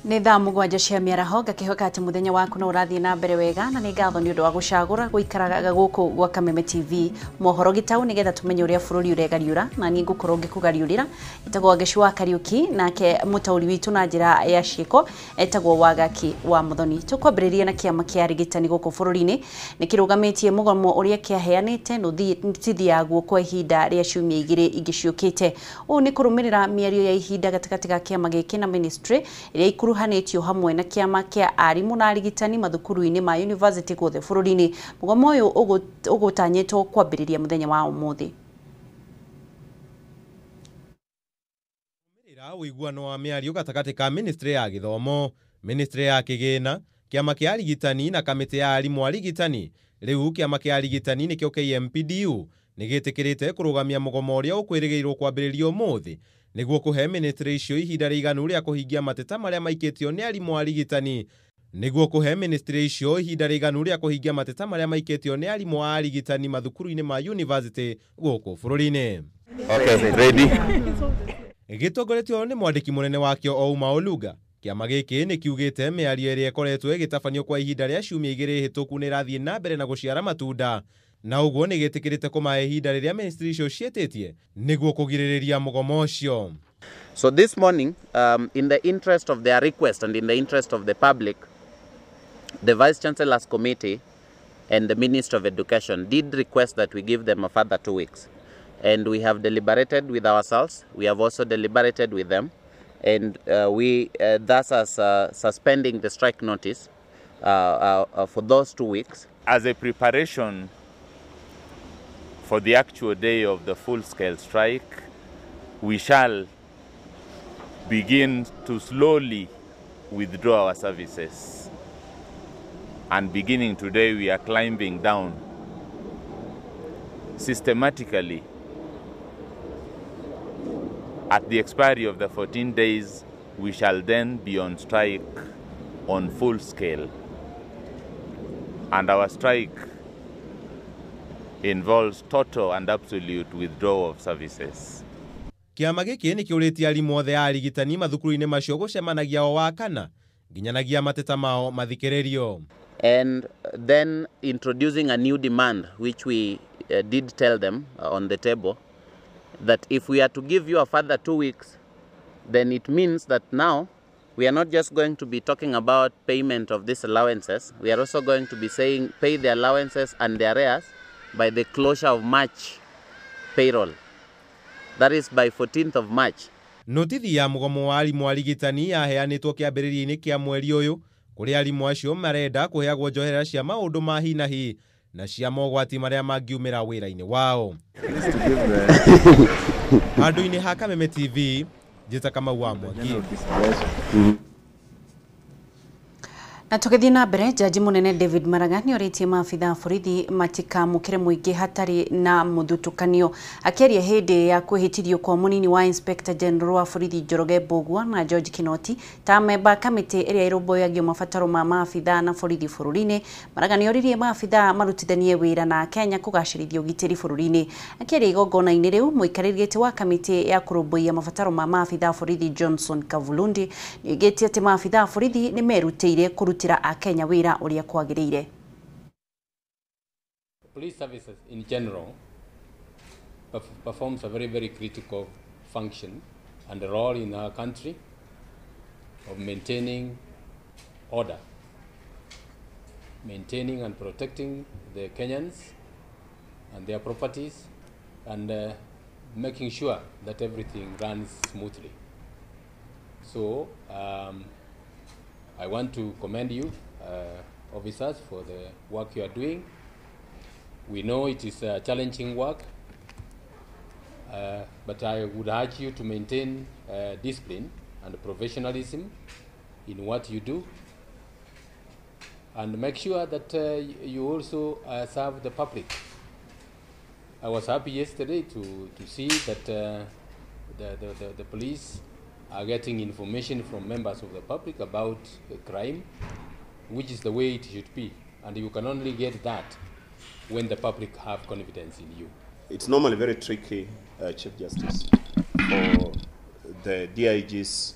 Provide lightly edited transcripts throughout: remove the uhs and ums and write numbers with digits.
Nĩ thaa 7 cia mĩaraho ngakĩhoka atĩ mũthenya waku no ũrathiĩ na mbere wega na nĩ ngatho nĩ ũndũ wa gũcagũra gũikaraga gũkũ gwa Kameme TV mohoro gĩtau nĩgetha tũmenye ũrĩa bũrũri ũregariũra na niĩ ngũkorwo ngĩkũgariũrĩra. Etagwo Wangeci wa Kariuki nake mũtaũri witũ na njĩra ya ciĩko etagwo Wagaki wa Muthoni. Tũkwambĩrĩria na kĩama kĩa arigitani gũkũ bũrũri-inĩ nĩ kĩrũgamĩtie mũgomo ũrĩa kĩaheanĩte nũtithi yaguo kwa ihinda rĩa ciumia 2 ingĩ ciũkĩte. Ũũ nĩ kũrũmĩrĩra mĩario ya ihinda gatagatĩ ga kĩama gĩkĩ na ministry ĩrĩa ikuruhanĩtio hamwe na kĩama kĩa arimũ na arigitani mathukuru-inĩ ma university guothe bũrũri-inĩ. Mũgomo ũyũ ũgũtanyĩtwo kwambĩrĩria mũthenya wa ũmũthĩ. Ũiguano wa mĩario gatagatĩ ka ministry ya gĩthomo, ministry ya kĩgĩna, kĩama kĩa arigitani na kamĩtĩ ya arimũ arigitani. Rĩu kĩama kĩa arigitani nĩkĩo KMPDU nĩgĩtĩkĩrĩte kũrũgamia mũgomo ũrĩa ũkwĩrĩgĩrĩrwo kwambĩrĩrio ũmũthĩ nĩguo kũhe ministry icio ihinda rĩiganu rĩa kũhingia mateta marĩa maikĩtio nĩ arimũ arigitani. Nĩguo kũhe ministry icio ihinda rĩiganu rĩa kũhingia mateta marĩa maikĩtio nĩ arimũ a arigitani mathukuru-inĩ ma university gũkũ bũrũri-inĩ. Okay, ready. Gĩtongoretio nĩ mwandĩki mũnene wakĩo Ouma Oluga, kĩama gĩkĩ nĩ kiugĩte mĩario ĩrĩa ĩkoretwo ĩgĩtabanio kwa ihinda rĩa ciumia 2 hĩtũku nĩ ĩrathiĩ na mbere na gũciara matunda na ũguo nĩ gĩtĩkĩrĩte kũmahe ihinda rĩrĩa ministry icio ciĩtĩtie nĩguo kũgirĩrĩria mũgomo ũcio. So this morning, in the interest of their request and in the interest of the public, the Vice Chancellor's Committee and the Minister of Education did request that we give them a further 2 weeks. And we have deliberated with ourselves, we have also deliberated with them, and we thus are suspending the strike notice for those 2 weeks. As a preparation for the actual day of the full-scale strike, we shall begin to slowly withdraw our services. And beginning today, we are climbing down systematically. At the expiry of the 14 days, we shall then be on strike on full scale. And our strike involves total and absolute withdrawal of services. Kĩama gĩkĩ nĩ kĩũrĩtie arimũ othe a arigitani mathukuru-inĩ macio gũcemanagia o wakana nginyanagia mateta mao mathikĩrĩrio. And then introducing a new demand, which we did tell them on the table, that if we are to give you a further 2 weeks, then it means that now we are not just going to be talking about payment of these allowances, we are also going to be saying pay the allowances and the arrears by the closure of March payroll. That is by 14th of March. Notithi ya mũgomo wa arimũ arigitani yaheanĩtwo kĩambĩrĩria-inĩ kĩa mweri ũyũ kũrĩa arimũ acio marenda kũheagwo njohera cia maũndũ ma hi na hi na cia mogwati marĩa mangiumĩra wĩra-inĩ wao. Handũ-inĩ ha Kameme TV, njĩta Kamau wa Mwangi. Na tũgĩthiĩ na mbere, Jaji mũnene David Maraga nĩ orĩtie maabitha a borithi matikamũkĩre mũingĩ hatarĩ na mũthutũkanio. Akĩaria hĩndĩ ya kwĩhĩtithio kwa mũnini wa Inspector General wa borithi Njoroge Mbũgua na George Kinoti ta memba kamĩtĩ ĩrĩa ĩrũmbũyagia mabataro ma maabitha na borithi bũrũri-inĩ, Maraga nĩ oririe maabitha marutithanie wĩra na Kenya kũgacĩrithia ũgitĩri bũrũri-inĩ. Akĩaria igongona-inĩ rĩu, mũikarĩri gĩtĩ wa kamĩtĩ ya kũrũmbũiya mabataro ma maabitha a borithi Johnson Kavulundi nĩoigĩte atĩ maabitha a borithi nĩ merutĩire kũrutĩra a Kenya wĩra ũrĩa kwagĩrĩire. Police services in general performs a very, very critical function and a role in our country of maintaining order, maintaining and protecting the Kenyans and their properties, and making sure that everything runs smoothly. So I want to commend you, officers, for the work you are doing. We know it is a challenging work, but I would urge you to maintain discipline and professionalism in what you do, and make sure that you also serve the public. I was happy yesterday to see that the police are getting information from members of the public about crime, which is the way it should be. And you can only get that when the public have confidence in you. It's normally very tricky, Chief Justice, for the DIGs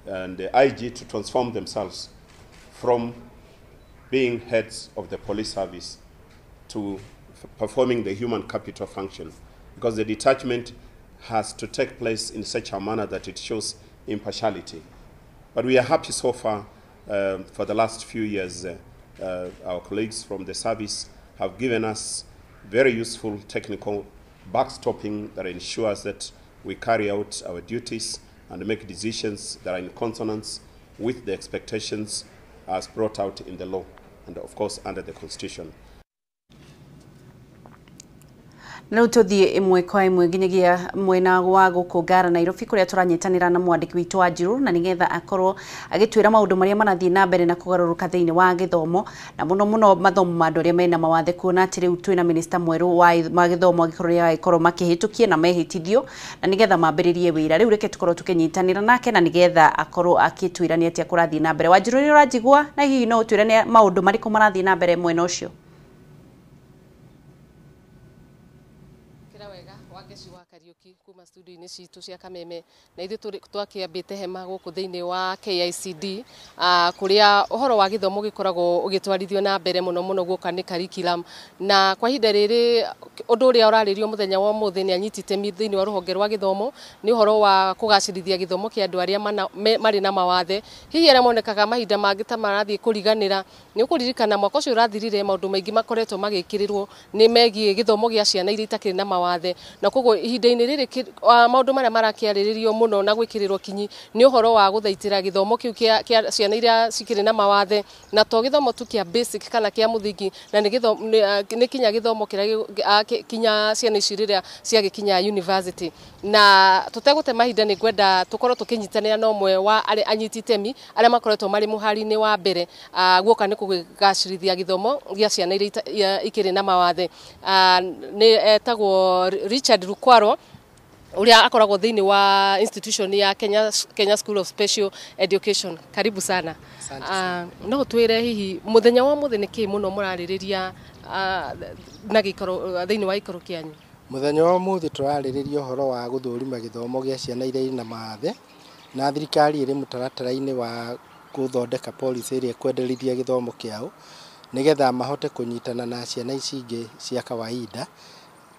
and the IG to transform themselves from being heads of the police service to performing the human capital function, because the detachment has to take place in such a manner that it shows impartiality. But we are happy so far. For the last few years, our colleagues from the service have given us very useful technical backstopping that ensures that we carry out our duties and make decisions that are in consonance with the expectations as brought out in the law and, of course, under the Constitution. Na rĩu tũthiĩ ĩmwe kwa ĩmwe nginyagia mwena wa gũkũ Ngara Nairobi kũrĩa tũranyitanĩra na mwandĩki witũ wa Njirũ na nĩgetha akorwo agĩtwĩra maũndũ marĩa marathiĩ na mbere na kũgarũrũka thĩinĩ wa gĩthomo na mũno mũno mathomo ma andũ arĩa mena mawathe, kuona atĩ rĩu twĩna minista mwerũ wa gĩthomo angĩkorwo nĩagĩkorwo makĩhĩtũkie na mehĩtithio na nĩgetha mambĩrĩrie wĩra. Rĩu reke tũkorwo tũkĩnyitanĩra nake na nĩgetha akorwo akĩtwĩra nĩ atĩa kũrathiĩ na mbere. Wanjirũ, nĩ ũranjigua? Na hihi no ũtwĩre nĩ maũndũ marĩkũ marathiĩ na mbere mwena ũcio? Kuma studio-inĩ citũ cia Kameme na ithuĩ twakĩambĩte hema gũkũ thĩinĩ wa KICD, kũrĩa ũhoro wa gĩthomo gĩkoragwo ũgĩtwarithio na mbere mũno mũno guoka nĩ curriculum. Na kwa ihinda rĩrĩ ũndũ ũrĩa ũrarĩrio mũthenya wa ũmũthĩ nĩ anyiti itemi thĩinĩ wa rũhonge rwa gĩthomo nĩ ũhoro wa kũgacĩrithia gĩthomo kĩa andũ arĩa marĩ na mawathe, hihi arĩa monekaga mahinda mangĩ ta marathiĩ kũriganĩra. Nĩ ũkũririkana mwaka ũcio ũrathirire maũndũ maingĩ makoretwo magĩkĩrĩrwo nĩ megiĩ gĩthomo gĩa ciana iria itakĩrĩ na mawathe, na koguo ihinda-inĩ rĩrĩ maũndũ marĩa marakĩarĩrĩrio mũno na gwĩkĩrĩrwo kinyi nĩ ũhoro wa gũthaitĩra gĩthomo kĩu kĩa ciana iria cikĩrĩ na mawathe, na to gĩthomo tu kĩa basic kana kĩa mũthingi, na nĩ kinya gĩthomo kĩrĩa kinya ciana ici rĩrĩa ciagĩkinya university. Na tũtegũte mahinda nĩ ngwenda tũkorwo tũkĩnyitanĩra na ũmwe wa arĩa anyiti itemi arĩa makoretwo marĩ mũhari-inĩ wa mbere guoka nĩ kũgacĩrithia gĩthomo gĩa ciana iria ikĩrĩ na mawathe. Nĩ etagwo Richard Rukwaro, ũrĩa akoragwo thĩinĩ wa institution ya Kenya School of Special Education. Karibu sana. No twĩre hihi mũthenya wa ũmũthĩ nĩ kĩĩ mũno mũrarĩrĩria na gĩikaro thĩinĩ wa gĩikaro kĩanyu? Mũthenya wa ũmũthĩ tũrarĩrĩria ũhoro wa gũthũrima gĩthomo gĩa ciana iria irĩ na mawathe, na thirikari ĩrĩ mũtaratara-inĩ wa gũthondeka policy ĩrĩa ĩkwenderithia gĩthomo kĩao nĩgetha mahote kũnyitana na ciana ici ingĩ cia kawaida,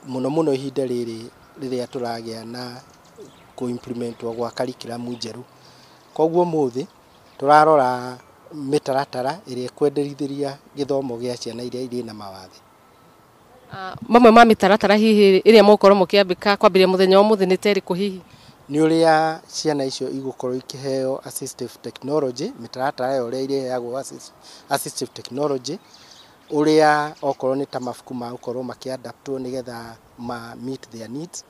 mũno mũno ihinda rĩrĩ rĩrĩa tũragĩa na kũ-implementwo gwa curriculum njerũ. Koguo ũmũthĩ tũrarora mĩtaratara ĩrĩa ĩkwenderithĩria gĩthomo gĩa ciana iria irĩ na mawathe. Mamwe ma mĩtaratara hihi ĩrĩa mũgũkorwo mũkĩambĩka kwambĩrĩria mũthenya wa ũmũthĩ nĩ ta ĩrĩkũ hihi? Nĩ ũrĩa ciana icio igũkorwo ikĩheo assistive technology, mĩtaratara ya ũrĩa irĩheagwo assistive technology, ũrĩa okorwo nĩ ta mabuku ma gũkorwo makĩadaptwo nĩgetha ma meet their needs,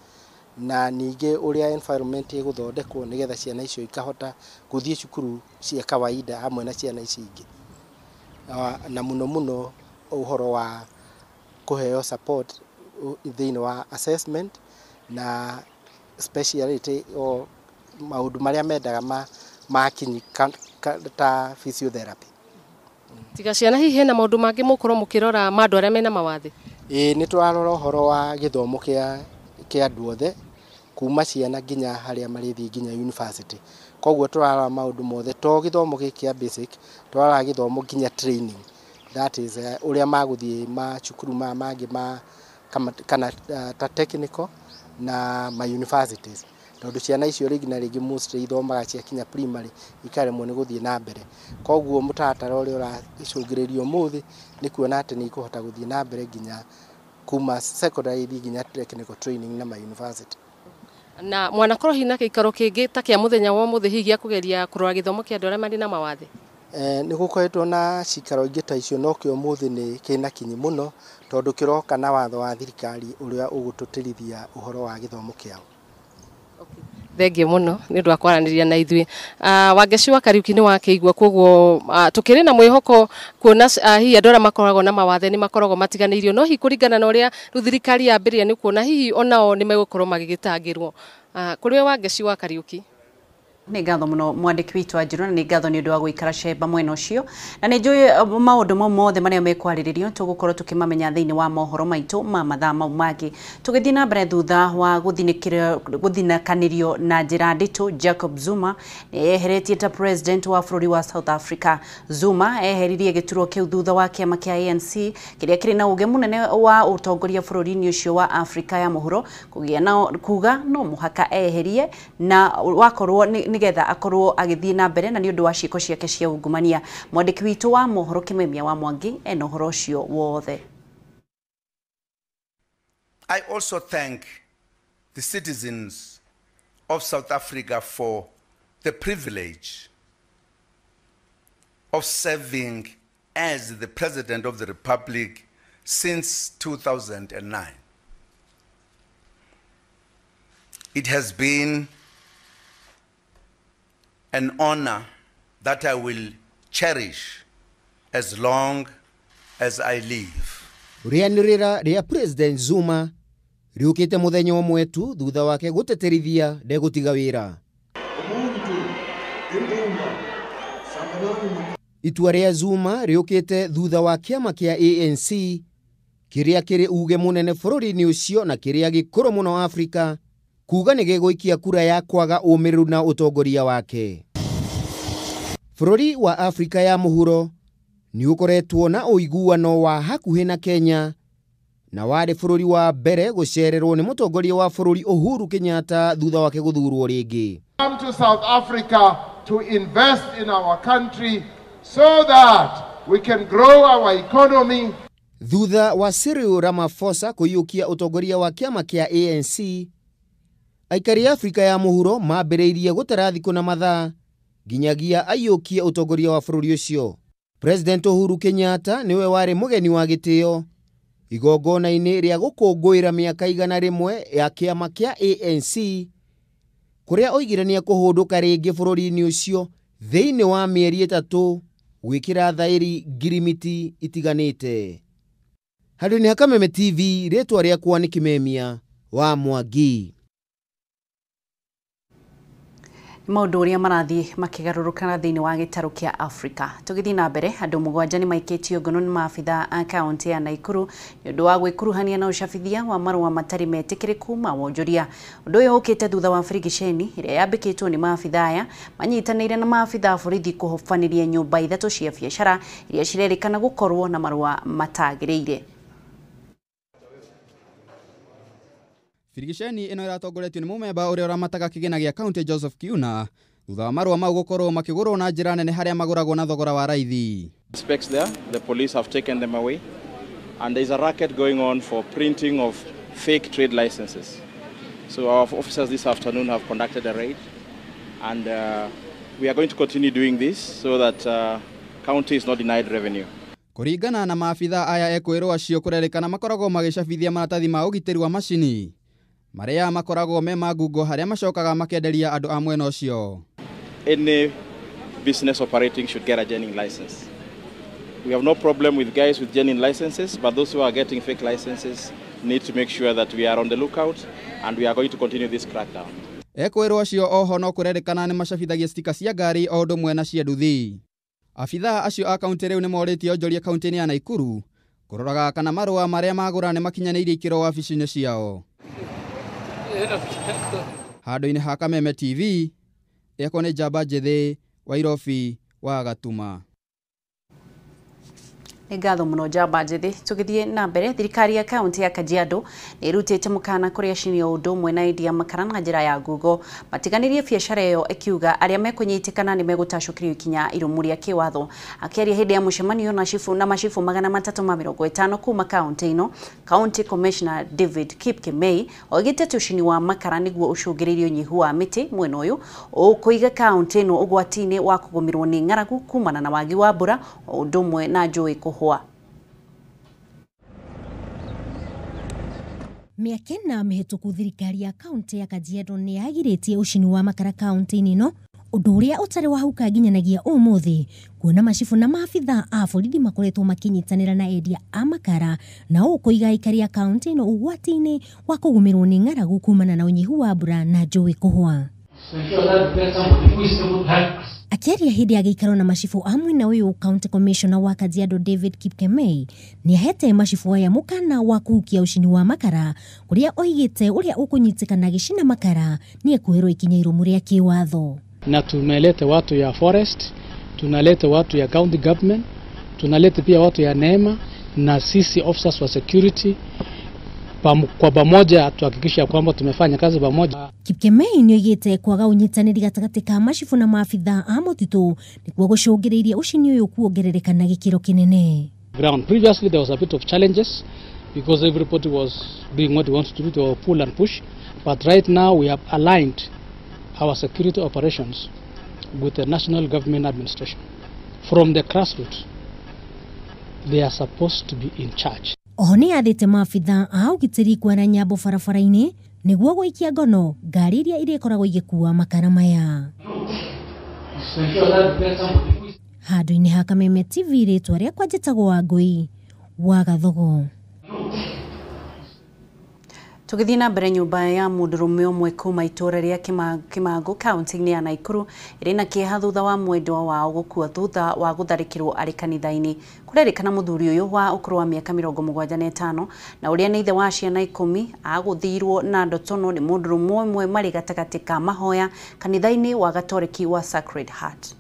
na ningĩ ũrĩa environment ĩgũthondekwo nĩgetha ciana icio ikahota gũthiĩ cukuru cia kawaida hamwe na ciana ici ingĩ. Na mũno mũno ũhoro wa kũheo support thĩinĩ wa assessment na speciality o maũndũ marĩa mendaga ma kinyi ta physiotherapy. Tiga ciana hihi hena maũndũ mangĩ mũkorwo mũkĩrora ma andũ arĩa mena mawathe? Ĩĩ, nĩ tũrarora ũhoro wa gĩthomo kĩa andũ othe kuma ciana nginya harĩa marĩthiĩ nginya university. Koguo tũrarora maũndũ mothe, to gĩthomo gĩkĩ kĩa basic, tũrarora gĩthomo nginya training, that is ũrĩa magũthiĩ macukuru maya mangĩ ma kana ta technical na ma universities, tondũ ciana icio rĩngĩ na rĩngĩ mostly ithomaga ciakinya primary ikaremwo nĩ gũthiĩ na mbere. Koguo mũtaratara ũrĩa ũracũngĩrĩrio ũmũthĩ nĩ kuona atĩ nĩ ikũhota gũthiĩ na mbere nginya kuma secondary ithiĩ nginya technical training na ma university. Na mwanakorwo hihi na gĩikaro kĩngĩ ta kĩa mũthenya wa ũmũthĩ hihi gĩa kũgeria kũrora gĩthomo kĩa andũ arĩa marĩ na mawathe? Nĩ gũkoretwo na cikaro ingĩ ta icio, no kĩo ũmũthĩ nĩ kĩna kinyi mũno tondũ kĩroka na watho wa thirikari ũrĩa ũgũtũtĩrithia ũhoro wa gĩthomo kĩao. Thengiũ mũno nĩ ũndũ wa kwaranĩria na ithuĩ. Wangeci wa Kariuki nĩ wakĩigua, koguo tũkĩrĩ na mwĩhoko kuona hihi andũ arĩa makoragwo na mawathe nĩ makoragwo matiganĩirio, no hihi kũringana na ũrĩa rĩu thirikari yambĩrĩria nĩ kuona hihi onao nĩ megũkorwo magĩgĩtangĩrwo. Kũrĩ we Wangeci wa Kariuki. Nĩ ngatho mũno mwandĩki witũ Anjirũ, na nĩ ngatho nĩ ũndũ wa gũikara cemba mwena ũcio, na nĩ njũĩ maũndũ mau mothe marĩa mekwarĩrĩrio tũgũkorwo tũkĩmamenya thĩinĩ wa mohoro maitũ ma mathaa mau mangĩ. Tũgĩthiĩ na mbere, thutha wa gũthinakanĩrio na njĩra nditũ, Jacob Zuma nĩ eheretie ta president wa bũrũri wa South Africa. Zuma eheririe gĩturwa kĩu thutha wa kĩama kĩa ANC kĩrĩa kĩrĩ na ũge mũnene wa ũtongoria bũrũri-inĩ ũcio wa Afrika ya mũhuro kũgĩa na kuga no mũhaka eherie na wakorwo nĩgetha akorwo agĩthiĩ na mbere na nĩ ũndũ wa ciĩko ciake cia ungumania. Mwandĩki witũ wa mohoro Kimemia wa Mwangi ena ũhoro ũcio wothe. I also thank the citizens of South Africa for the privilege of serving as the President of the Republic since 2009. It has been an honor that I will cherish as long as I live. Rĩanĩrĩra rĩa President Zuma rĩũkĩte mũthenya ũmwe tu thutha wake gũteterithia ndegũtiga wĩra. Itua rĩa Zuma rĩũkĩte thutha wa kĩama kĩa ANC kĩrĩa kĩrĩ uge mũnene bũrũri-inĩ ũcio na kĩrĩa gĩkũrũ mũno Afrika kuga nĩ gĩgũikia kura ya kwaga ũmĩrĩru na ũtongoria wake. Bũrũri wa Afrika ya mũhuro nĩ ũkoretwo na ũiguano wa hakuhĩ na Kenya na warĩ bũrũri wa mbere gũcererwo nĩ mũtongoria wa bũrũri Uhuru Kenyatta thutha wake gũthurwo rĩngĩ. Come to South Africa to invest in our country so that we can grow our economy. Thutha wa Cyril Ramaphosa kũiyũkia ũtongoria wa kĩama kĩa ANC, aikari a Afrika ya mũhuro mambĩrĩirie gũtara thikũ na mathaa nginyagia aiyũkie ũtongoria wa bũrũri ũcio. President Uhuru Kenyatta nĩwe warĩ mũgeni wa gĩtĩo igongona-inĩ rĩa gũkũngũĩra mĩaka 100 ya kĩama kĩa ANC, kũrĩa oigire nĩekũhũndũka rĩngĩ bũrũri-inĩ ũcio thĩinĩ wa mĩeri 3 gwĩkĩra thaĩri ngirimiti itiganĩte. Handũ-inĩ ha Kameme TV, rĩtwa rĩakwa nĩ Kimemia wa Mwangi. Maũndũ ũrĩa marathiĩ makĩgarũrũka thĩinĩ wa gĩtarũ kĩa Afrika. Tũgĩthiĩ na mbere, andũ 7 nĩ maikĩtio ngono nĩ maabitha a kaunti ya Nakuru nĩ ũndũ wa gwĩkuruhania na ũcabithia wa marũa matarĩ metĩkĩrĩku ma wonjoria. Ũndũ ũyũ ũkĩte thutha wa birigiceni ĩrĩa yambĩkĩtwo nĩ maabitha aya manyitanĩire na maabitha a borithi kũhobanĩria nyũmba 3 cia biacara iria cirerĩkana gũkorwo na marũa matagĩrĩire. Birigiceni ĩno ĩratongoretio nĩ mũmemba ũrĩa ũramataga kĩgĩna gĩa kaunti Joseph Kiuna thutha wa marũa mau gũkorwo makĩgũrwo na njĩra nene harĩa magũragwo na thogora wa raithi. Specs there, the police have taken them away, and there is a racket going on for printing of fake trade licenses. So our officers this afternoon have conducted a raid, and we are going to continue doing this so that county is not denied revenue. Kũringana na maabitha aya ekwĩrwo acio kũrerĩkana makoragwo magĩcabithia maratathi ma ũgitĩri wa macini marĩa makoragwo me ma ngungo harĩa macokaga makenderia andũ a mwena ũcio. Any business operating should get a genuine license. We have no problem with guys with genuine licenses, but those who are getting fake licenses need to make sure that we are on the lookout, and we are going to continue this crackdown. Ekwĩrwo acio oho no kũrerĩkana nĩ macabithagia stika cia ngari o ũndũ ũmwe na cia nduthi. Abithaa acio a kaunti rĩu nĩ morĩtie onjoria kaunti-inĩ ya Nakuru kũroraga kana marũa marĩa magũra nĩ makinyanĩirie ikĩro wabici-inĩ ciao. Handũ-inĩ ha Kameme TV, yakwa nĩ Njamba Njĩthĩ wa Irobi wa Gatuma. Nĩ ngatho mũno Njamba Njĩthĩ. Tũgĩthiĩ na mbere, thirikari ya kaunti ya Kajiado nĩ ĩrutĩte mũkana kũrĩ acini o ũndũ ũmwe na endia makara na njĩra ya ngungo matiganĩrie biacara ĩyo, ĩkiuga arĩa mekũnyitĩkana nĩ megũtacũkĩrio ikinya irũmu rĩa kĩwatho. Akĩaria hĩndĩ ya mũcemanio na cibu na macibu 350 kuma kaunti ĩno, County Commissioner David Kipkemei oigĩte atĩ ũcini wa makara nĩguo ũcũngĩrĩirie ũnyihu wa mĩtĩ mwena ũyũ ũkũiga kaunti ĩno ũgwati-inĩ wa kũgũmĩrwo nĩ ng'aragu kumana na wagi wa mbura o ũndũ ũmwe na njũĩ kũhũa. Mĩaka ĩna mĩhĩtũku thirikari ya kaunti ya Kajiado nĩ yagirĩtie ũcini wa makara kaunti-inĩ ĩno, ũndũ ũrĩa ũtarĩ wahuka nginyanagia ũmũthĩ, kuona macibu na maabitha a borithi makoretwo makĩnyitanĩra na endia a makara na ũũ kũiga aikari a kaunti ĩno ũgwati-inĩ wa kũgũmĩrwo nĩ ng'aragu kumana na ũnyihu wa mbura na njũĩ kũhũa. Akiaria hindi ya gĩikaro na macibu a mwena ũyũ, County Commissioner wa Kajiado David Kipkemei nĩahete macibu aya mũkana wa kũhukia ũcini wa makara kũrĩa oigĩte ũrĩa ũkũnyitĩkana agĩcina makara nĩekuoerwo ikinya irũmu rĩa kĩwatho. Na tumelete watu ya forest, tunalete watu ya county government, tunalete pia watu ya NEMA na sisi officers wa security kwa pamoja tuhakikisha kwamba tumefanya kazi pamoja. Kipkemei nĩoigĩte kwaga ũnyitanĩri gatagatĩ ka macibu na maabitha a mũtitũ nĩkuo gũcũngĩrĩirie ũcini ũyũ kuongerereka na gĩkĩro kĩnene. Ground. Previously there was a bit of challenges because everybody was doing what he wanted to do, to pull and push, but right now we have aligned our security operations with the national government administration. From the grassroots, they are supposed to be in charge. Oho nĩathĩte maabitha a ũgitĩri kwara nyambo barabara-inĩ nĩguo gũikia ngono ngari iria irĩkoragwo igĩkua makara maya. Handũ-inĩ ha Kameme TV, rĩtwa rĩakwa njĩtagwo Wangũi wa Gathogo. Tũgĩthiĩ na mbere, nyũmba ya mũndũrũme ũmwe kuma itũũra rĩa Kĩmangũ kaunti-inĩ ya Naikuru ĩrĩ na kĩeha thutha wa mwendwa wao gũkua thutha wa gũtharĩkĩrwo arĩ kanitha-inĩ. Kũrerĩkana mũthuri ũyũ wa ũkũrũ wa mĩaka 75 na ũrĩa nĩ ithe wa ciana 10 agũthirwo na ndotono nĩ mũndũrũme ũmwe marĩ gatagatĩ ka mahoya kanitha-inĩ wa Gatoreki wa Sacred Heart.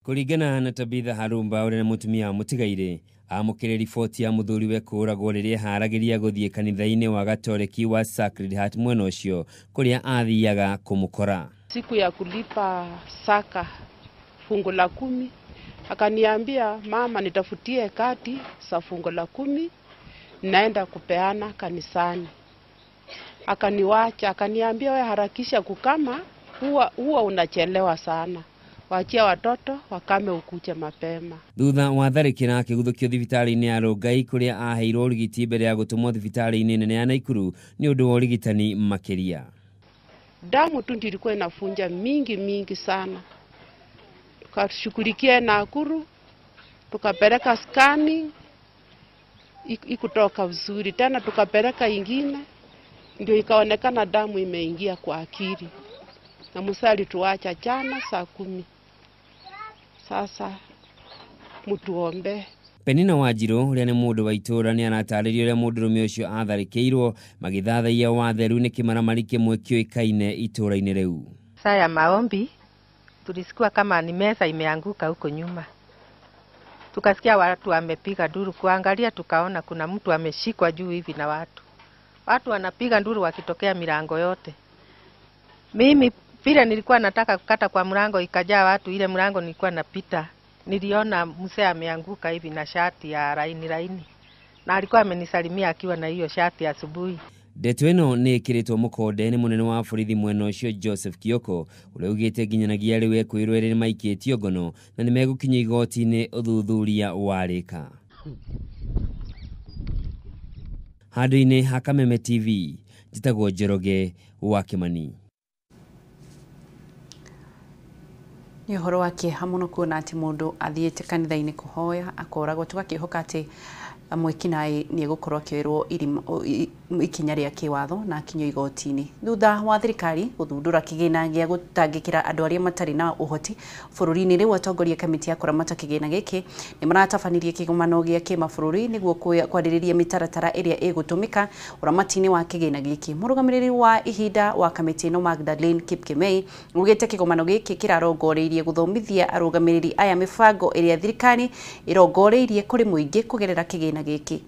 Kũringana na Tabitha Harumba ũrĩa nĩ mũtumia wa mũtigairĩ, amũkĩre riboti ya mũthuriwe kũũragwo rĩrĩa eharagĩria gũthiĩ kanitha-inĩ wa Gatoreki wa Sacred Heart mwena ũcio kũrĩa athiaga kũmũkora. Siku ya kulipa saka fungu la 10 akaniambia, mama, nitafutie kati za fungu la 10 naenda kupeana kanisani. Akaniwacha, akaniambia, we harakisha kukama, huwa unachelewa sana. Wachia watoto wakame ukuche mapema. Thutha wa tharĩkĩra akĩguthũkio thibitarĩ-inĩ ya Rongai kũrĩa aheirwo ũrigiti mbere ya gũtũmwo thibitarĩ-inĩ nene ya Naikuru nĩ ũndũ wa ũrigitani makĩria. Damu tu ndio ilikuwa inafunja mingi mingi sana. Tukashughulikia Nakuru, tukapeleka scanning ikutoka vizuri, tena tukapeleka ingine ndio ikaonekana damu imeingia kwa akili. Na Musa alituacha jana saa 10. Sasa mutuombe. Penina Wanjiru ũrĩa nĩ mũndũ wa itũũra nĩ aratarĩria ũrĩa mũndũrũme ũcio atharĩkĩirwo magĩthathaiya watheru nĩ kĩmaramari kĩmwe kĩũĩkaine itũũra-inĩ rĩu. Saa ya maombi tulisikia kama ni meza imeanguka huko nyuma, tukasikia watu wamepiga nduru, kuangalia tukaona kuna mtu ameshikwa juu hivi na watu wanapiga nduru wakitokea milango yote. Mimi vile nilikuwa nataka kukata kwa mlango ikajaa watu, ile mlango nilikuwa napita niliona mzee ameanguka hivi na shati ya laini laini, na alikuwa amenisalimia akiwa na hiyo shati asubuhi. Ndeto ĩno nĩ ĩkĩrĩtwo mũkonde nĩ mũnene wa borithi mwena ũcio Joseph Kioko ũrĩa ugĩte nginyanagia rĩu ekwĩrwo erĩ nĩmaikĩtio ngono na nĩmegũkinyio igoti-inĩ ũthuthuria warĩka. Handũ-inĩ ha Kameme TV, njĩtagwo Njoroge wa Kĩmani. Nĩ ũhoro wa kĩeha mũno kuona atĩ mũndũ athiĩte kanitha-inĩ kũhoya akoragwo, tũgakĩhoka atĩ mwĩkinaĩ nĩ egũkorwo akĩoerwo ikinya rĩa kĩwatho na akinyio igoti-inĩ. Thutha wa thirikari gũthundũra kĩgĩna gĩa gũtangĩkĩra andũ arĩa matarĩ na ũhoti bũrũri-inĩ, rĩu atongoria kamĩtĩ ya kũramata kĩgĩna gĩkĩ nĩ maratabanirie kĩgomano gĩa kĩmabũrũri nĩguo kwarĩrĩria mĩtaratara ĩrĩa ĩgũtũmĩka ũramati-inĩ wa kĩgĩna gĩkĩ. Mũrũgamĩrĩri wa ihinda wa kamĩtĩ ĩno Magdalene Kipkemei augĩte kĩgomano gĩkĩ kĩrarongoreirie gũthomithia arũgamĩrĩri aya mĩbango ĩrĩa thirikari ĩrongoreirie kũrĩ mũingĩ kũgerera kĩgĩna gĩkĩ.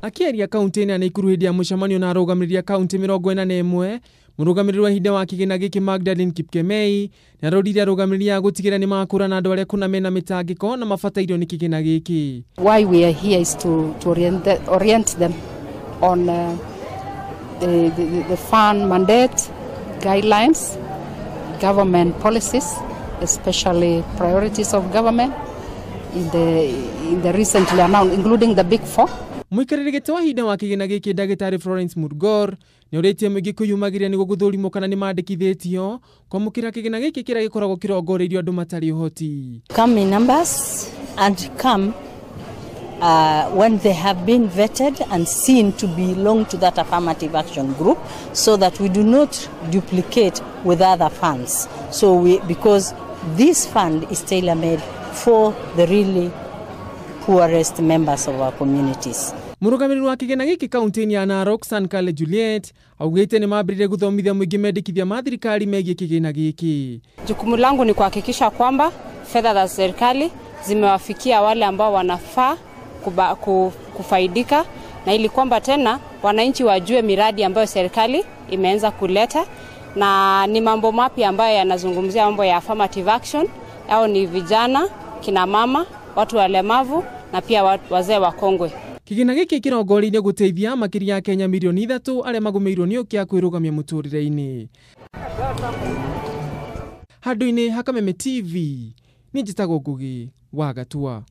Akĩaria kaunti-inĩ ya Naikuru hĩndĩ ya mũcemanio na arũgamĩrĩri a kaunti 41, mũrũgamĩrĩri wa ihinda wa kĩgĩna gĩkĩ Magdalene Kipkemei nĩaroririe arũgamĩrĩri a gũtigĩrĩra nĩmakũrana andũ arĩa kũna mena mĩtangĩko na mabatairio nĩ kĩgĩna gĩkĩ. Why we are here is to orient them on the fund mandate, guidelines, government policies, especially priorities of government in the recently announced, including the Big Four. Mũikarĩri gĩtĩ wa ihinda wa kĩgĩna gĩkĩ ndagĩtarĩ Florence Murgor nĩorĩtie mũingĩ kwĩyumagĩria nĩguo gũthũrimwo kana nĩmandĩkithĩtio kwamũkĩra kĩgĩna gĩkĩ kĩrĩa gĩkoragwo kĩrongoreirio andũ matarĩ ũhoti. Come in numbers and come When they have been vetted and seen to belong to that affirmative action group, so that we do not duplicate with other funds. Because this fund is tailor-made for the really poorest members of our communities. Mũrũgamĩrĩri wa kĩgĩna gĩkĩ kaunti-inĩ ya Narok Sankale Juliet augĩte nĩ mambĩrĩirie gũthomithia mũingĩ mendekithia ma thirikari megiĩ kĩgĩna gĩkĩ. Jukumu langu ni kuhakikisha kwamba fedha za serikali zimewafikia wale ambao wanafaa kufaidika, na ili kwamba tena wananchi wajue miradi ambayo serikali imeanza kuleta, na ni mambo mapya ambayo yanazungumzia mambo ya affirmative action, au ni vijana, kina mama, watu walemavu na pia wazee wakongwe. Kĩgĩna gĩkĩ kĩrongoreirie gũteithia makĩria ya Kenya mirioni 3 arĩa magũmĩirwo nĩ ũkĩa kwĩrũgamia mũtũrĩre-inĩ. Handũ-inĩ ha Kameme TV, niĩ njĩtagwo Ngugi wa Gatua.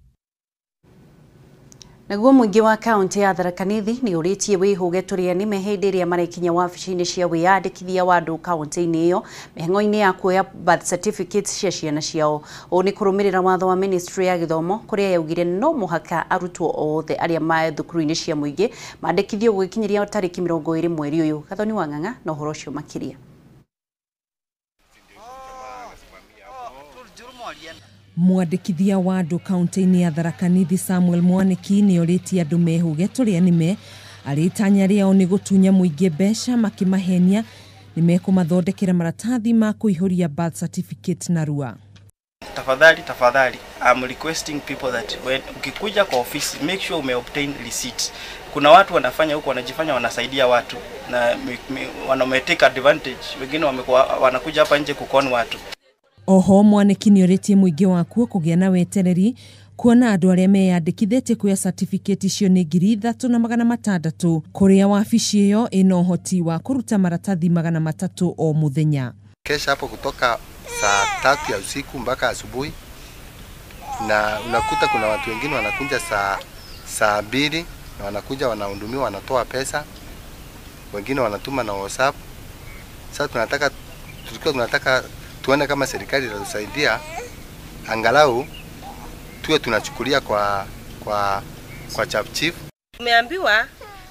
Naguo mũingĩ wa kaunti ya Tharaka Nithi nĩ ũrĩtie wĩhũge tũrĩa nĩme hĩndĩ ĩrĩa marekinya wabici-inĩ cia wĩyandĩkithia wa andũ kaunti-inĩ ĩyo mĩhang'o-inĩ ya kuoya birth certificates cia ciana ciao. Ũũ nĩ kũrũmĩrĩra watho wa ministry ya gĩthomo kũrĩa yaugire no mũhaka arutwo othe arĩa ma thukuru-inĩ cia mũingĩ mandĩkithio gũgĩkinyĩria tarĩki 20 mweri ũyũ. Gathoni wa Ng'ang'a na ũhoro ũcio makĩria. Mwandĩkithia wa andũ kaunti-inĩ ya Tharaka Nithi Samuel Mwaniki nĩ orĩtie andũ mehũge tũrĩa nĩme arĩ itanya rĩao nĩ gũtunya mũingĩ mbeca makĩmahenia nĩ mekũmathondekera maratathi ma kũihũria birth certificate narua. Tafadhali, tafadhali, I'm requesting people that when ukikuja kwa ofisi make sure ume obtain receipt. Kuna watu wanafanya huko, wanajifanya wanasaidia watu na wana take advantage, wengine wamekuwa wanakuja hapa nje kukon watu. Oho Mwaniki nĩ orĩtie mũingĩ wakuo kũgĩa na wetereri kuona andũ arĩa meyandĩkithĩtie kuoya certificate icio nĩ 3,600 kũrĩa wabici ĩyo ĩna ũhoti wa kũruta maratathi 300 o mũthenya. Kesha hapo kutoka saa 3 ya usiku mpaka asubuhi, na unakuta kuna watu wengine wanakuja saa 2 na wanakuja wanahudumiwa, wanatoa pesa, wengine wanatuma na WhatsApp. Sasa tunataka tuone kama serikali itatusaidia angalau tuwe tunachukulia kwa chief. Tumeambiwa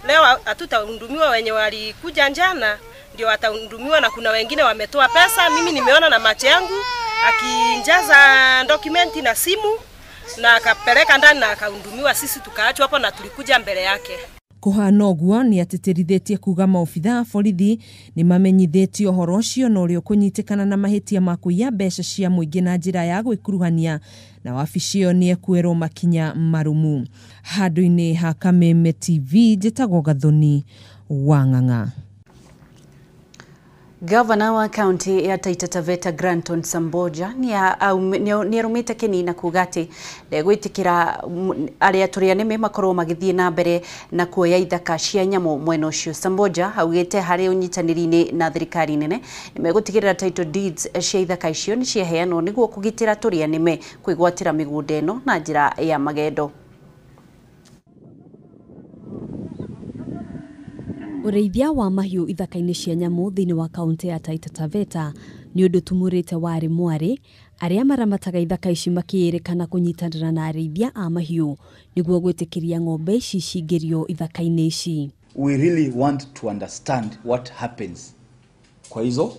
leo hatutahudumiwa, wenye walikuja jana ndio watahudumiwa, na kuna wengine wametoa pesa. Mimi nimeona na macho yangu akijaza dokumenti na simu na akapeleka ndani na akahudumiwa, sisi tukaachwa hapo na tulikuja mbele yake. Kũhana ũguo nĩ atĩtĩrithĩtie kuga maobithaa a borithi nĩ mamenyithĩtio ũhoro ũcio na ũrĩa ũkũnyitĩkana na mahĩtia ma kũiya mbeca cia mũingĩ na njĩra ya gwĩkuruhania na wabici ĩyo nĩ ekuoerwo makinya marũmu. Handũ-inĩ ha Kameme TV njĩtagwo Gathoni wa Ng'ang'a. Gavana wa kaunti ya Taita Taveta Granton Samboja ni arumite keni na kuga ati ndegwitikira aria turia nime makorwo magithie na mbere na kuoya ithaka cia nyamu mwena ucio. Samboja augite hari unyitaniri-ini na thirikari nene nimegutigirira title deeds cia ithaka icio ni ciaheanwo niguo kugitira turia nime kwigwatira migunda ino na njira ya magendo. Ũrĩithia wa mahiũ ithaka-inĩ cia nyamũ thĩinĩ wa kaunti ya Taita Taveta nĩ ũndũ tumũrĩte warĩ mwarĩ arĩa maramataga ithaka ici makĩĩrĩkana kũnyitanĩra na arĩithia a mahiũ nĩguo gwĩtĩkĩria ng'ombe ici cingĩrio ithaka-inĩ ici. We really want to understand what happens kwa hizo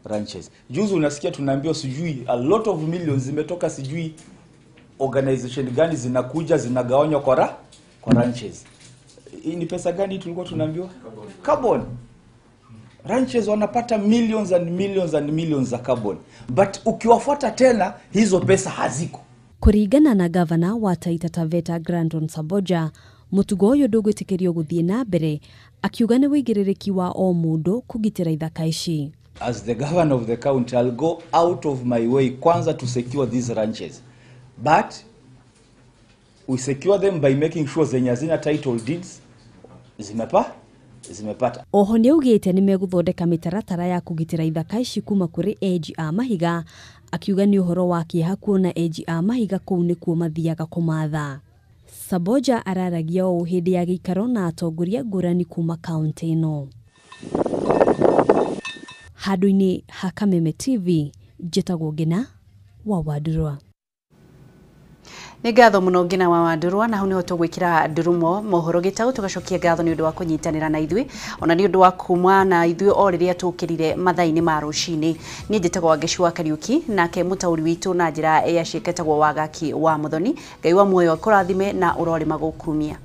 ranches. Juzi unasikia tunaambiwa sijui a lot of millions zimetoka sijui organization gani zinakuja zinagawanywa kwa ranches. Hii ni pesa gani tulikuwa tunaambiwa? Carbon. Ranches wanapata millions and millions and millions za carbon. But ukiwafuata tena hizo pesa haziko. Kuringana na gavana wa Taita Taveta Granton Samboja, mutugo ũyũ ndũgwĩtĩkĩrio gũthiĩ na mbere, akiuga nĩ wĩigĩrĩrĩki wa o mũndũ kũgitĩra ithaka ici. As the governor of the county, I'll go out of my way kwanza to secure these ranches. But we secure them by making sure zenye hazina title deeds zimepata. Oho nĩ augĩte nĩ megũthondeka mĩtaratara ya kũgitĩra ithaka ici kuma kũrĩ enji a mahiga, akiuga nĩ ũhoro wa kĩeha kuona enji a mahiga kũu nĩkuo mathiaga kũmatha. Samboja araragia ũũ hĩndĩ ya gĩikaro na atongoria ngũrani kuma kaunti ĩno. Handũ-inĩ ha Kameme TV, njĩtagwo Ngina wa Wandurwa. Nĩ ngatho mũno Ngina wa Wandurwa, na hau nĩho tũgwĩkĩra ndurumo mohoro gĩtau. Tũgacokia ngatho nĩ ũndũ wa kũnyitanĩra na ithuĩ, ona nĩ ũndũ wa kuma na ithuĩ o rĩrĩa tũkĩrire mathaa-inĩ ma rũcinĩ. Niĩ njĩtagwo Wangeci wa Kariũki, nake mũtaũri witũ na njĩra ya ciĩko etagwo Wagaki wa Mũthoni. Ngai wa muoyo akũrathime na ũrorĩma gũkumia.